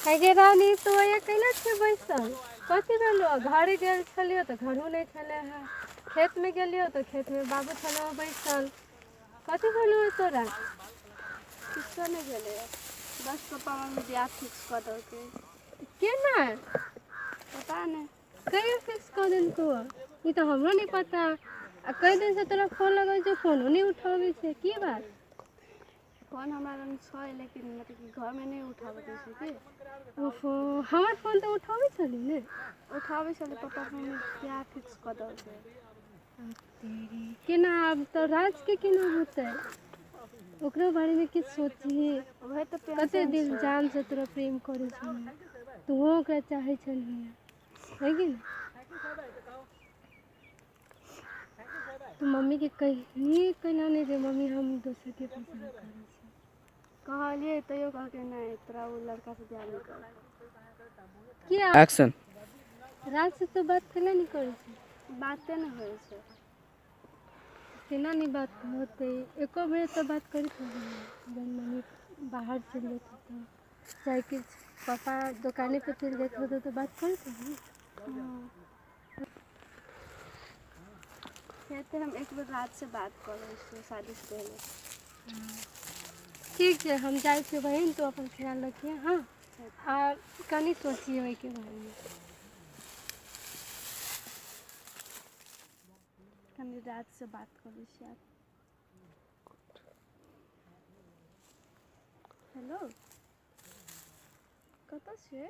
आगे रानी तो अकेले छै बैसल। कथी भेलो? घरे गेल छलियो तऽ घरो नहि छलै हँ। खेतमे गेलियो तऽ खेतमे बाबू छलै बैसल। कथी भेलो तोरा? किछो नहि भेलै, बस पप्पा मम्मी बियाह फिक्स कऽ देलकै। केना? पता नहि। कहिया फिक्स कऽ देलकौ? ई तऽ हमरो नहि पता। आ कई दिनसँ तोरा फोन लगै छै, फोनो नहि उठाबै छै, की बात? फोन हमरा लग छै, लेकिन मतलब कि घरमे नहि उठाबऽ दै छै की। ओहो, हमर फोन तऽ उठाबै छली ने। उठाबै छलै, पप्पा मम्मी बियाह फिक्स कऽ देलकै। केना आब तऽ राजके केना होतै? ओकरो बारेमे किछु सोचही। वएह तऽ कते टेंशन दिल छै। जानसँ तोरा प्रेम करै छलै, तूहो ओकरा चाहै छलही, है कि नहि? तू मम्मीके कहिनी केना नहि जे मम्मी हम दोसरके पसन्द करै छी? कहलियै तैयो कहलकै नहि, तोरा ओ लड़कासँ बियाह नहि करबौ। किया? एक्शन। राजसँ तऽ बात केना नहि करै छै? बाते नहि होइ छै। केना नहि बात होतै? एको बेर तऽ बात करैत होबही ने। जहन मम्मी बाहर चलि जाइत होतौ, चाहे किछु पापा दोकाने पर चलि जाइत होतौ तऽ बात करैत होबही। हँ, फेर तऽ हम एक बेर राजसँ बात कऽ लै छियै शादीसँ पहिले। ठीक छै, हम जाइ छियै बहिन, तू अपन ख्याल रखिहे। हँ, आ कनि सोचिहे ओहिके बारेमे। कनि राजसँ बात कऽ लै छियै आब। हेलो, कतऽ छियै?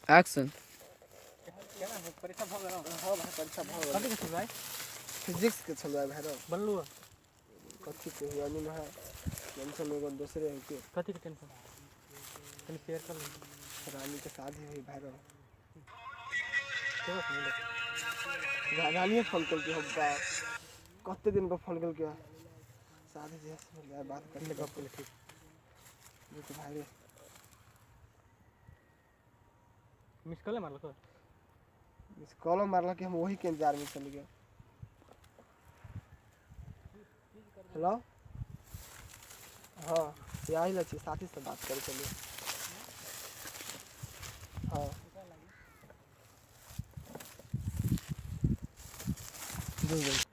एक्शन। हाँ भाइ, परीक्षा भऽ गेल। कथी के भाइ? फिजिक्स के छलै भाइ रौ। बनलू? कथी कहियो है, टेंशन एगो दोसरे है के। कथी के टेंशन? कनि शेयर कर। रानी के शादी हुई भाइ रौ। केकरा से मिले? रानिए फोन केलकै। हम बा कते दिन पर फोन केलकै। शादी जे से बात कर। गप केले ठीक। रुक भाइ रे। मिस कॉल मारलको? मिस कॉलो मारलक कि हम वही के इंतजार में चल गए। हेलो, हाँ, यही ला छी, साथी से बात करै छलियै। हाँ,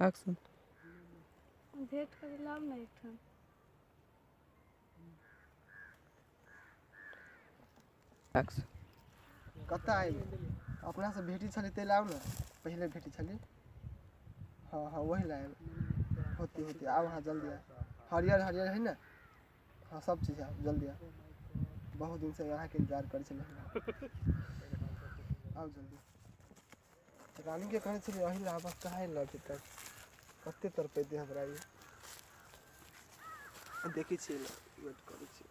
एक्शन। भेंट करै लए आउ ने एकठाम। एक्शन। कतऽ आबि? अपना से भेटी छली ताहि लए आउ ने, पहिले भेटी छली। हाँ हाँ, वही लए आबि। होती होती, आउ अहाँ जल्दी आउ। हरियर हरियर है ने? हाँ, सब चीज है, जल्दी आउ। बहुत दिन से अहाँके इंतजार करै छलै। आउ जल्दी। रानी के कहने छलियै अही लए आबऽ, कहाँ एलै अभी तक? कते तड़पेतै हमरा ई। देखै छियै, वेट करै छी।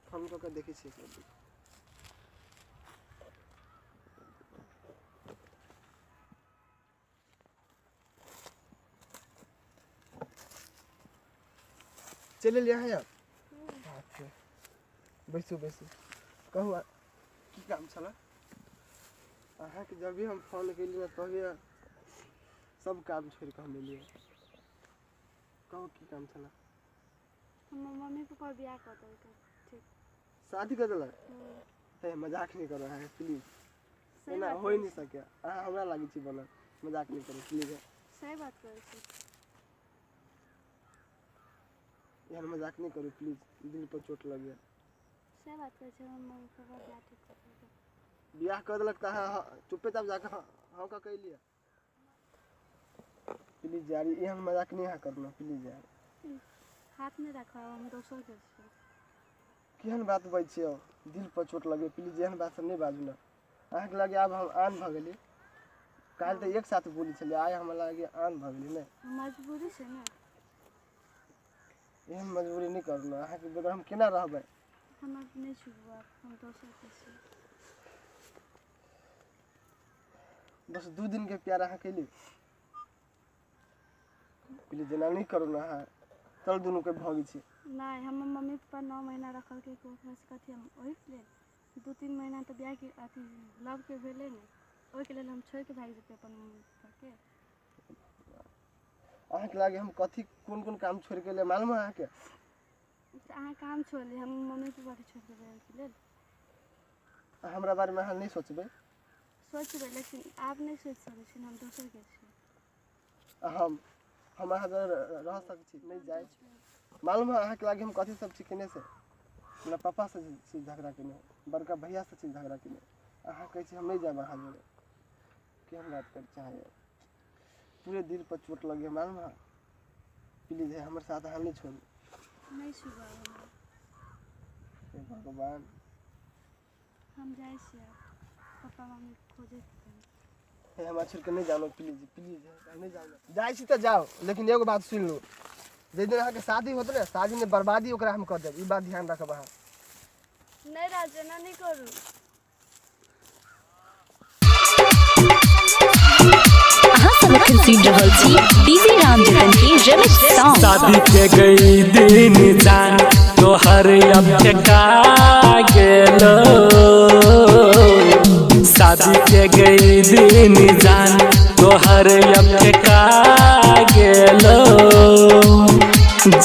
फोन कऽ कऽ देखै छियै एक बेर। चलि एलियै अहाँ? अच्छा, बैसू बैसू। कहू, की काम छलै अहाँके? जब भी हम फोन केली ने, तभी सब काम छोड़ि कऽ हम एलियै। कहू, की काम छलै? हमर मम्मी पप्पा बियाह कऽ देलकै, ठीक। शादी कऽ देलक? हूँ। हे, मजाक नहि करू अहाँ, प्लीज। सही एना बात होइ करै नहि छी। सकै। अहाँ हमरा लागै छी बनल। मजाक नहि करू प्लीज। सही बात करै छी। एहन मजाक नहि करू प्लीज, दिल पर चोट लगैया। सही बात करै छी, हमर मम्मी पप्पा बियाह ठीक कऽ देलकै। बियाह कऽ देलक तऽ अहाँ चुप्पे चाप जाकऽ हँ कऽ एलियै? प्लीज यार, एहन मजाक नहि अहाँ करू ने, प्लीज यार। हाथ नहि राखब, हम दोसरके छियै। केहन बात बाजै छियै? दिल पर चोट लगैया। प्लीज, एहन बात सब नहि बाजू ने। अहाँके लागे आब हम आन भऽ गेली। काल्हि तऽ एक साथ बोलै छलियै, आइ हमरा लागे आन भऽ गेली ने। मजबूरी छै ने। एहन मजबूरी नहि करू ने। अहाँके बगैर हम केना रहबै? हमरा नहि छुबू आब, हम दोसरके छियै। बस 2 दिनके प्यार अहाँ केली। प्लीज, एना नहि करू ने अहाँ। चल, दुनूके भगै छी। नहि, हमर मम्मी पप्पा 9 महीना रखलकै कोखमे से कथी हम ओहिके लेल 2-3 महीना तऽ बियाहके अथी लवके भेलै ने, ओहिके लेल हम छोड़िके भागि जेतै अपन मम्मी पप्पाके? अहाँके लागे हम कथी कोन कोन काम छोड़ के ले मालूम है अहाँके? अहाँ काम छोड़ली, हम मम्मी पापा के छोड़ देबै ओहिके लेल। हमरा बारे में अहाँ नहीं सोचबै? सोचबै, लेकिन आप नहीं सोच सकै छी, हम दोसर के छी। हम अहाँ रह सकै छी नहीं जाए। मालूम है अहाँके लागे हम कथी सब छी केने से? हमरा पापा से झगड़ा केने, बड़का भैया से झगड़ा केने। अहाँ कहै छी हम नहीं जायब अहाँ जोड़े, कि हम बात कर चाहे पूरे दिल पर चोट लगे मालूम है। प्लीज है हमारे साथ अहाँ नहीं छोड़ू। नहीं छुबा भगवान। हम जाइ छी पापा मम्मी खोजे। हमरा छोड़ के नहीं जानो प्लीज प्लीज नहीं जानो। जाइ छी तऽ जाओ, लेकिन एगो बात सुन लू, जाहि दिन अहाँके शादी होत ने, शादी में बर्बादी ओकरा हम कर देब, ई बात ध्यान रखब अहाँ। नहीं राज, एना नहीं करू। अहाँ सब अखन सुनि रहल छी डीजे राम जतन के रिमिक्स सॉन्ग। शादी के गई दिन जान तोहर अब ठेका गेलो, शादी के गई दिन जान तोहर अब ठेका गेलो।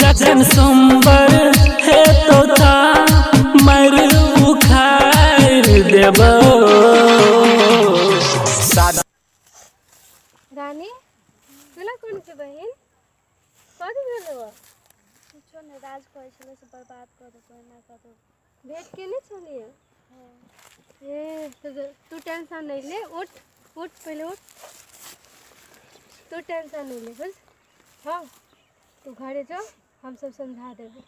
जखन सोमवार हे तोता मर उखाड़ देबो। रानी तोला कोन छै बहिन? कथी भेलौ? कुछो नहि, राज कहै छलै से बर्बाद कऽ देबो, एना कऽ देबो। भेंट केने छलियै? ए तू टेंशन नहीं ले, उठ उठ पहले उठ, तू टेंशन नहीं ले बस। हाँ तू घरे जाओ, हम सब समझा देबो,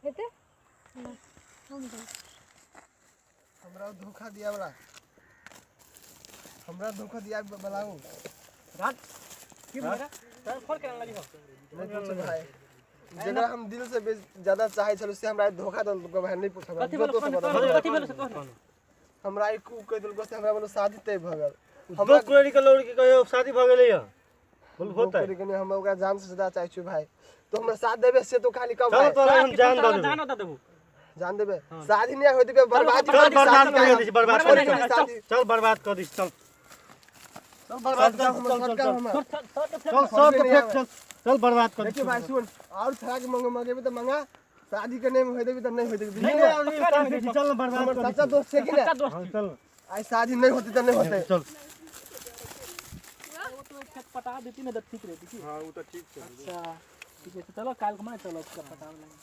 हेतै? हम जाओ। हमरा धोखा दिया वाला, हमरा धोखा दिया बलाऊ रात की भेल? तोरा फोन करन लगी हो? नहीं पूछ भाई, जकरा हम दिल से ज्यादा चाहे छलु से हमरा धोखा देलको भाई। नहीं पूछ हमरा कथी भेल से कह। हमरा एक कह देलको से हमरा बोलो शादी तय भ गेल। हमरा दो के लड़की कहियो शादी भ गेलै बोल होतै। लेकिन हम ओकरा जान से ज्यादा चाहे छु भाई, तो हमरा साथ देबे से तो खाली कब भाई? चल हम जान दे जान दे देबू, जान देबे। शादी नहीं होय देबे, बर्बाद बर्बाद कर दी, बर्बाद कर दी, चल बर्बाद कर दी, चल चल बर्बाद कर, हम चल सब के फेंक, चल चल बर्बाद कर। देखिए भाई सुन, और छड़ा के मंग मंगेबे त मंगा, शादी के नहीं होय देबे त नहीं होय देबे। नहीं चल बर्बाद कर, सच्चा दोस्त छै कि ना? सच्चा दोस्त चल आई शादी नहीं होती त नहीं होते। चल वो तो एक पटा देती ना त ठीक रहती की। हां वो तो ठीक छै। अच्छा ठीक है, चलो काल को मैं चलो उसका पटा लेंगे।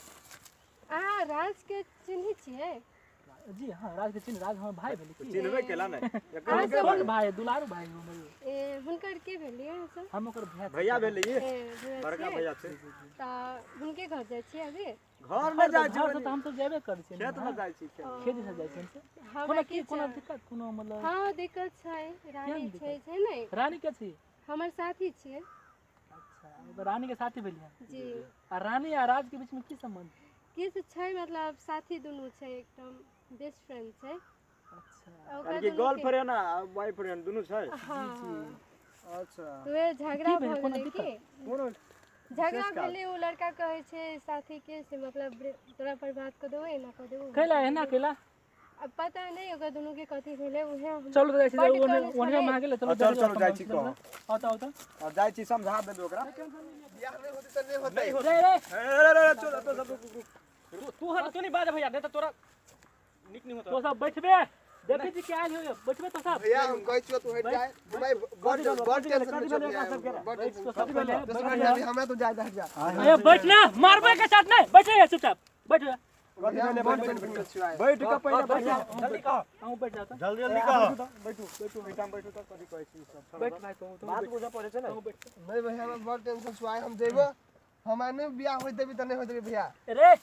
अहाँ राज के चिन्है छियै? जी हाँ, राज के चिन्ह, राज हमर भाई भेलै की। चिन्हबे केला नै? एकर कोन भाई? दुलारू भाई हमर। ए हुनकर के भेलियै अहाँ सब? हम ओकर भैया भैया भेलियै, बड़का भैया छै। त हुनके घर जाइ छियै अभी? घर में जाइ छी, घर से त हम सब जेबे करै छियै, खेत में जाइ छी, खेत से जाइ छी हम। कोनो की कोनो दिक्कत कोनो मतलब? हां दिक्कत छै, रानी छै छै नै? रानी के छी? हमर साथी छियै। अच्छा रानी के साथी भेलियै जी। आ रानी आ राज के बीच में की संबंध? किछु छै मतलब साथी दुनू छै, एकदम बेस्ट फ्रेंड छै। अच्छा यानी कि गर्लफ्रेंड आ बॉयफ्रेंड दुनू छै? हाँ जी। अच्छा उहे झगड़ा की भेल? भऽ कोनो गेलै दिक्कत? की कोनो झगड़ा भेलै, ओ लड़का कहै छै साथी के से मतलब तोरा पर बात कऽ देबो, एना कऽ देबो। कैला एना कैला? अब पता नहीं ओकरा दुनू के कथी भेलै, उहे हम चलू जाइ छी बड्ड ओने कनै ओने छलै। मांगे ले चलू। चल चल जाइ छी कह। आओ त आओ त आ जाइ छी समझा देबै ओकरा। बियाह नहीं होते त नहीं होते। रे रे रे रे चल तो सब तू हर तू नहीं बाज भैया, नहीं त तोरा निक नहीं होता। तो सब बैठबे, देखै छी के आयल हो, बैठबे तो सब। भैया हम कहै छियो तू हट जाए, भाई बड़ बड़ टेंशन में छौ, बड़ टेंशन। अभी हमरा तो जाय हट जा। ए बैठ ना, मारबे के साथ नहीं, बैठे चुपचाप बैठ जा। बैठ के पहिले बैठ जा, जल्दी कह, अहूँ बैठ जाता, जल्दी जल्दी कह। बैठू बैठू एठाम बैठू त कथि कहै छी सब बैठ भाई, तू बात बुझऽ पड़ै छै ने। नहीं भैया हमरा बड़ टेंशन छौ, आइ हम जेबो, हमरा नहीं बियाह होय देबी त नहीं होय देबी भैया। रे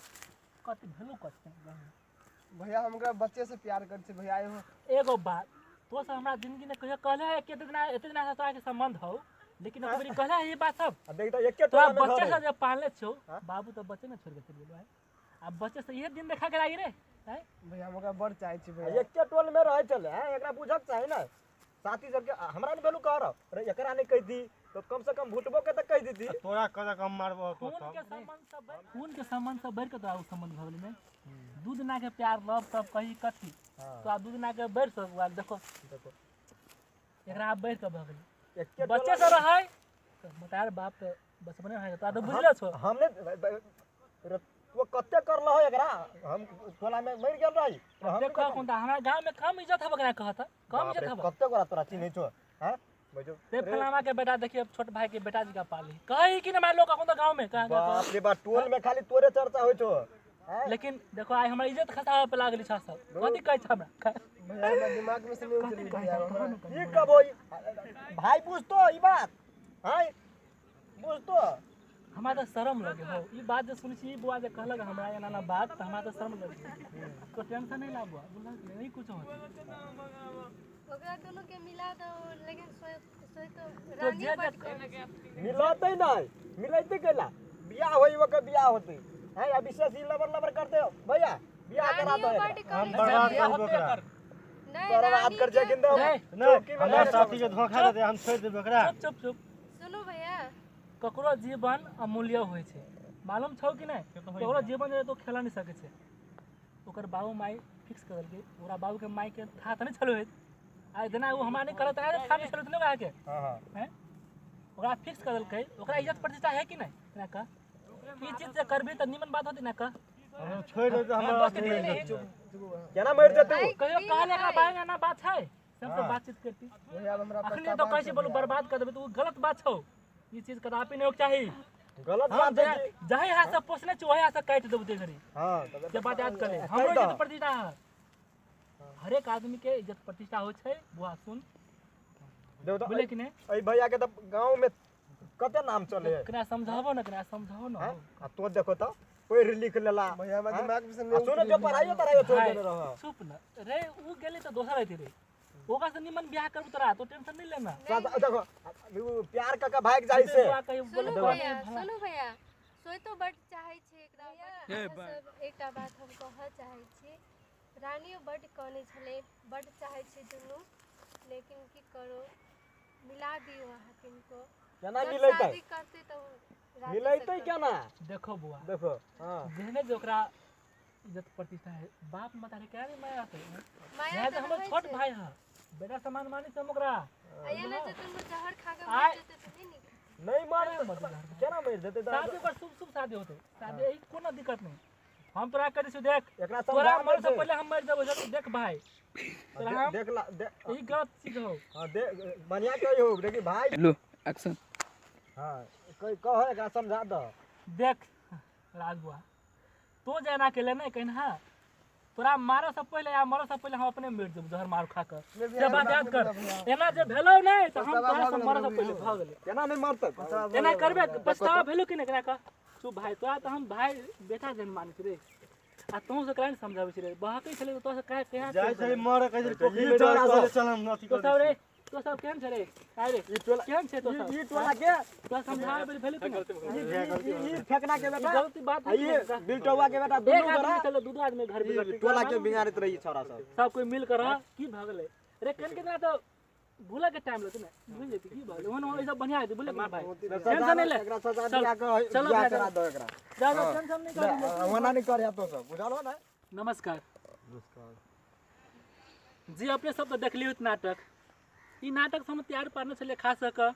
कथि भेलौ कथि? भैया हमरा बच्चे से प्यार कर छी भैया। एगो बात तो से हमरा जिंदगी में कहियो कहले है कि इतना इतना से तोरा के संबंध हो, लेकिन एक बेरी कहले है ये बात सब। आ देख त एके तोरा टोला में बच्चे घर से जब पालले छौ बाबू त बच्चे ने छोड़ के चल गेलो है, आ बच्चे से इहे दिन देखा के लागि रे हैं। भैया हमरा बड़ चाहे छी भैया, एके टोल में रहै छलै हैं, एकरा बुझक चाही ने। साथी सबके हमरा नहीं भेलू कह रह एकरा नहीं कह दी तो कम से कम भुटबो के त कह दीती। तोरा कदा कम मारबो खून के संबंध सब, खून के संबंध सब बढ़ के तोरा उ संबंध भऽ गेलै ने। दूध ना के प्यार लव तब कही कथी, तो आ दूध ना के बढ़ सब देखो देखो एकरा आब बढ़ के भऽ गेलै। बच्चे सब रहै तऽ मतार बाप तऽ बचपने में तो बुझले छो हमने वो कते करल हो एकरा हम टोला में मर गेल रही हम देखो कोन हमरा गांव में कम इज्जत हब एकरा कहत कम इज्जत हब कते गोरा तोरा चिन्है छो हां ते फलाना के बेटा देखिए छोट भाई के बेटा जी का पाली कही कि ना लोग अखन तो गांव में कहां बाप रे बाप टोल में खाली तोरे चर्चा होय छो। लेकिन देखो आइ हमरा इज्जत खसावे पे लागली छ सब कथि कहै छ हमरा भैया दिमाग में से नहीं उतरी भैया ई कब होई भाई बुझतो ई बात हां बुझतो हमरा त शर्म लगे हो ई बात जे सुनै छी ई बुआ जे कहलक हमरा एना ना बात त हमरा त शर्म लगे को टेंशन नहीं ला बुआ बुझल नहीं कुछ होत ओकरा दोनों के मिला दो लेकिन सोए सोए तो रानी बट मिलतै नहीं मिलैते केला बियाह होई ओकर बियाह होतै हैं अभी से ई लबर लबर करते हो भैया बियाह करा दो हम बर्बाद कर नहीं बर्बाद कर जे गिंदो नहीं हमरा साथी के धोखा दे हम छोड़ देब ओकरा। चुप चुप चुप सुनो भैया ककरो जीवन अमूल्य होय छै मालूम छौ कि नहीं ककरो जीवन जे तो खेला नहीं सके छै ओकर बाबू माई फिक्स कर देलकै ओकरा बाबू के माई के था त नहीं छलो होत आ जेना ओ हमरा नहीं करत रहे था नहीं छलो ने ओकरा के हां हां हैं ओकरा फिक्स कर देलकै ओकरा इज्जत प्रतिष्ठा है कि नहीं ना का ई चीज से करबी त निमन बात होती ना का हम छोड़ दे हमरा केना मर जेतै कहियो कहले एकरा बारे में ना बात है सब से बातचीत करती भैया हमरा अखनी तो कैसे बोलू बर्बाद कर देबे त उ गलत बात छौ ई चीज कदापि नहीं होके चाही गलत बात है जाहि हाथ से पोसने छी वही हाथ से काटि देबू ते घड़ी हां जे बात याद कर ले हमरो इज्जत प्रतिष्ठा हर एक आदमी के इज्जत प्रतिष्ठा होइ छै बुआ सुन देखो तो बोले कि नहीं ए भैया के त गांव में कते नाम चले है कना समझाबो न कना समझाओ न आ तो देखो त पढ़ लिख लेला भैया हमरा दिमाग में से नहीं सुन जो पढ़ाइयो तराइयो छोड़ देने रह चुप न रे उ गेले त दोसर आइते रे ओका से निमन बियाह करबू तोरा तो टेंशन नहीं लेना देखो प्यार का भाग जाई से सुनो भैया सोई तो बड चाहै छै एकरा सब एकटा बात हम कहऽ चाहै छी रानियो बड कनै छलै बड चाहै छै दुनू लेकिन की करो मिला दियो अहाँ किनको केना मिलैतै शादी करतै त मिलैतै केना देखो बुआ देखो हां जेहने जे ओकरा इज्जत प्रतिष्ठा है बाप मतारी केना नहीं माया होतै माया त हमर छोट भाई है बेटा समान मानी से हम ओकरा आया ना जे तुम जहर खा के मर जेतै त नहीं निक नहीं मार केना मर जेतै शादी ओकर शुभ शुभ शादी होतै शादी ई कोनो दिक्कत नहीं हम तोरा कह दै छियौ देख एकरा तोरा मरे से पहिले हम मर जेबौ देख भाई तोरा देख ला ई गलत चीज हो हां देख बढ़िया कही हो देखी भाई लो एक्शन हां कह कह एकरा समझा द देख राज बुआ तो जेना के ले नहीं कहना हां तोरा मारे से पहिले या मरे से पहिले हम अपने मर जेबौ जहर मार खा के से बात याद कर एना जे भेलौ नहीं त हम तोरा से मरे से पहिले भ गेलै केना नहीं मरतै एना करबे पछतावा भेलौ कि नहीं एकरा कह चुप भाई तोरा त हम भाई बेटा जन मानै छी रे आ तों से काहे नहीं समझाबै छी रे बहकै छलै त तों से काहे कहाँ जाइ छै मरे कहै छै पोखरी में चल चल हम अथी तो सब रे तो सब केहन छै रे काहे रे ई टोला केहन छै तो सब ई टोला के तोरा समझाबै भेलौ कि नहीं ई फेकना के बेटा गलती बात है ई बिलटौआ के बेटा दुनू गोरा चलो दू आदमी घर में टोला के बिगाड़ैत रही छोरा सब सब कोई मिल कर की भऽ गेलै रे केन केतना तो भूला के टाइम लगतै ने भूल जेतै की भऽ गेलै ओहन ई सब बढ़िया हेतै बुझलियै भाई टेंशन नहीं ले एकरा सजा दिया के बियाह करा दो एकरा ज्यादा टेंशन नहीं कर ओना नहीं कर तो सब बुझल हो ना। नमस्कार नमस्कार जी अपने सब तो देखलियै नाटक ई नाटक हम तैयार पारने छलियै खास कऽ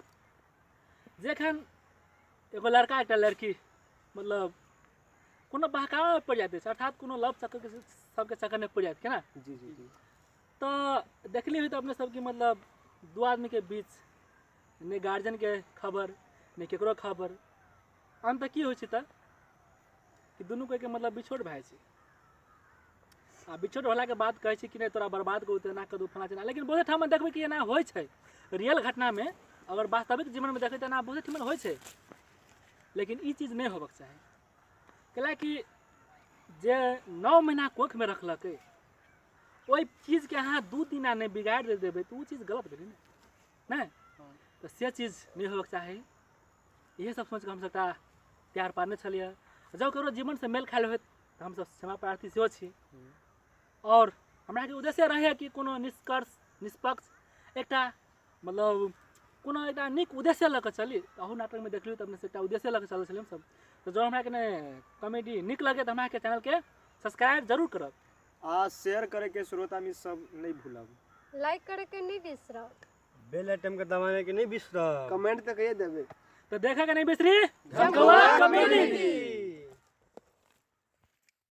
जखन एगो लड़का एकटा लड़की मतलब कोनो बहकावामे पड़ि जाइत अछि अर्थात कोनो लव चक्कर के सबके चक्करमे पड़ि जाइत केना जी जी जी तो देखली हुई तो अपने सबके मतलब दू आदमी के बीच ने गार्जियन के खबर ने केकरो खबर अंत की होइ छै तऽ कि दुनू कोइके मतलब बिछोड़ भए जाइ छै आ बिछोड़ होलाके बाद कहै छै कि नहि तोरा बर्बाद करू तऽ एना करू फलाँ चिल्लाँ लेकिन बहुते ठाममे देखबै कि एना होइ छै रियल घटनामे अगर वास्तविक जीवनमे देखबै तऽ एना बहुते ठाम होइ छै लेकिन ई चीज नहि होबक चाही कैलाकि जे 9 महीना कोखमे रखलकै ओहि चीजके अहाँ 2 दिना नहि बिगाड़ि देबै तऽ ओ चीज गलत भेलै ने नहि तऽ से चीज नहि होबक चाही। इएह सब सोचिकऽ हमसब एकटा तैयार पारने छलियै जब ककरो जीवनसँ मेल खायल होइत तऽ हमसब क्षमा प्रार्थी सेहो छी और हमराके उद्देश्य रहै कि कोनो निष्कर्ष निष्पक्ष एकटा मतलब कोनो एकटा नीक उद्देश्य लऽ कऽ चली। अहू नाटकमे देखलियै तऽ अपनेसँ एकटा उद्देश्य लऽ कऽ चलै छलियै हमसब। तऽ जँ हमराके ने कॉमेडी नीक लगे तऽ हमराके चैनलके सब्सक्राइब जरूर करब आ शेयर करे के श्रोता में सब नहीं भूलब, लाइक करे के नहीं बिसरब, बेल आइटम के दबाने के नहीं बिसरब, कमेंट तो कहिए देबे। तो देखा के नहीं बिसरी झमकौआ कॉमेडी।